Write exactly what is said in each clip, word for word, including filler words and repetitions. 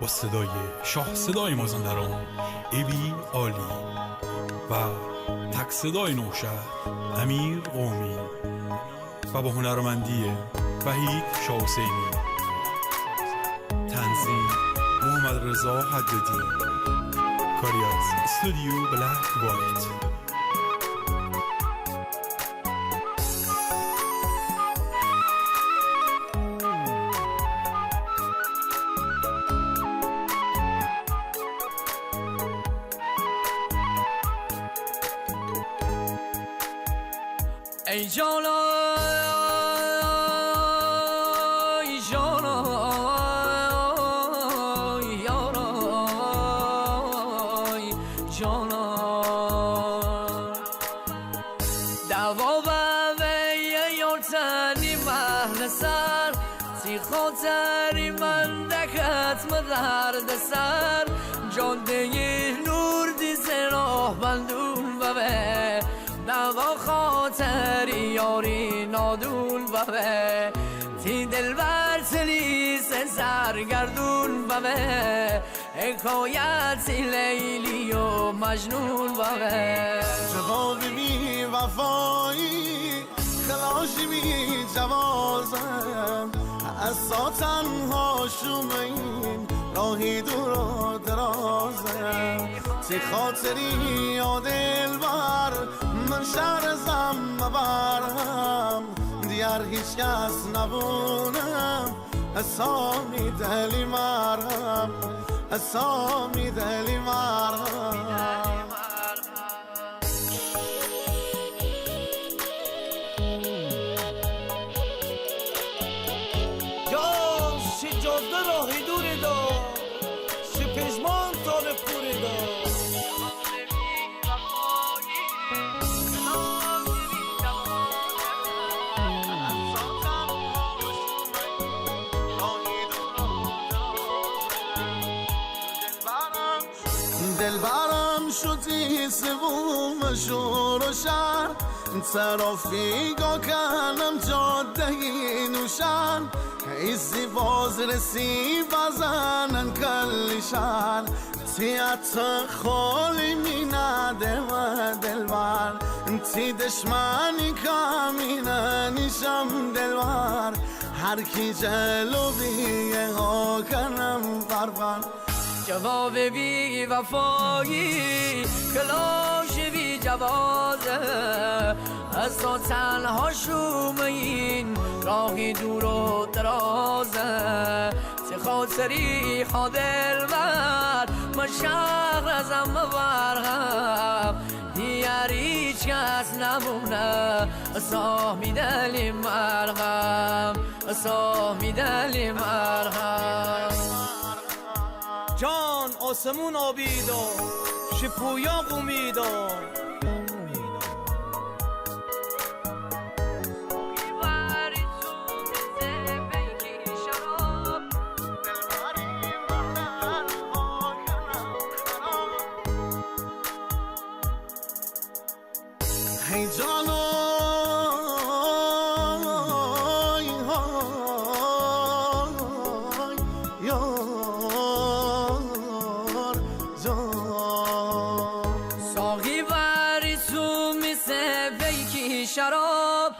با صدای شاه صدای مازندران، ابی عالی، و تک صدای نوشهر، امیر قمی، و با هنرمندی وحید شاه حسینی. تنظیم محمد رضا حدادی. کاری از استودیو بلک وایت. ای جانا، ای جانا، ای جانا. دعوا به وی یار تنی محل سر، تی خاطری من دکت مدرد سر. جاده نور دی زراح بندون ببه، دعوا خاطری یاری نادون ببه. تی دلبر تلی سرگردون ببه، حکایت لیلی و مجنون ببه. جواب بی وفایی، خلاشی بی جوازم. از سا تنها شومین راهی دور و درازم. تی خاطری یا دلبر، من شهر زم مبرم. دیار هیچ کس نبونم، اسامی دلی مرهم، اسامی دلی مرهم. جان، شی جاده راهی دوری دا، شی پژمان تانه پوری دا. دلبرم شدی سوم شور و شهر، ترافیکا کنم جاده نوشن، ایزی بازرسی بزنن کلیشن. تی ات خالی می نده و دلبر، تی دشمنی کمی ننیشم دلبر. هر کی جلو بیه ها کنم بربر. جواب بی وفایی، کلاش بی جوازه. از تو تنها شومین راهی دور و درازه. تی خاطری ها دلبر، من شهر ازم مبرم. دیار هیچ کس نمونه، اسامی دلی مرهم، اسامی دلی مرهم. جان آسمون آبیدا، شی پویا قومیدا. هی جان، آی، آی، یار جان. ساقی بری تو میز پیکی شراب،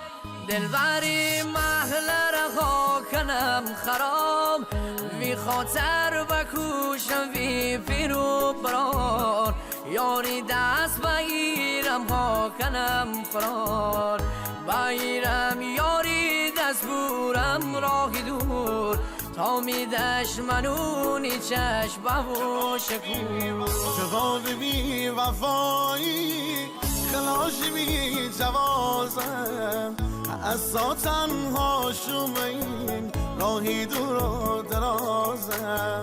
دلبری محله را ها کنم خراب، وی خاطر بکوشم وی پیر و برار. یاری دست بگیرم ها کنم فرار، بگیرم یاری دست بورم راهی دور، تا می دشمنونی چشم بوش کور. جواب بی وفایی، کلاش بی جوازم. از سا تنها شومین راهی دور و درازم.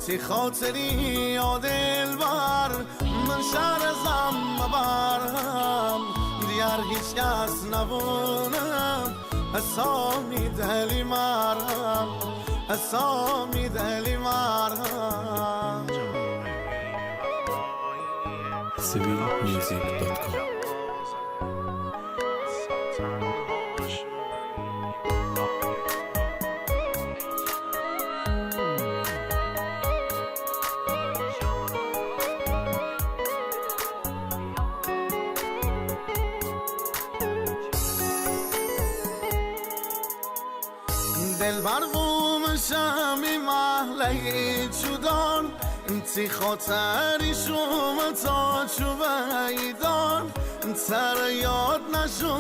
تی خاطری یا دلبر، من شهر زم مبرم، دیار هیچ کس نبونم، اسامی دلی مرهم، اسامی دلی مرهم. سویل میوزیک دات کام. دلبر قوم شمی محله‌ای چودان، تی خاطری شوم تا چوبیدان، تر یاد نشو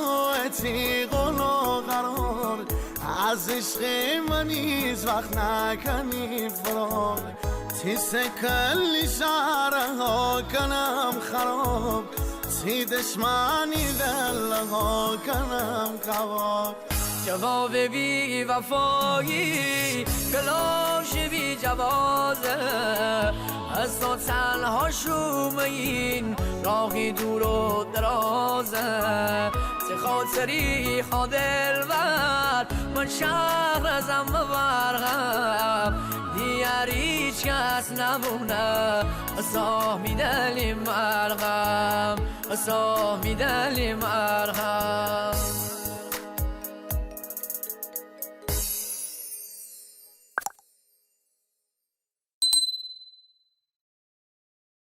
تی قول و قرار، از عشق من هیچ وقت نکنی فرار. تی سکلی شهرها کنم خراب، تی دشمنی دلها کنم کباب. جواب بی‌وفایی کلاش بی‌جوازه، از تو تنها شوم این راهی دور و درازه. تی خاطری ها دلبر من شهر ازم ببرم، دیگر هیچ کس نمونه، سامی دلی مرغم، سامی دلی مرغم.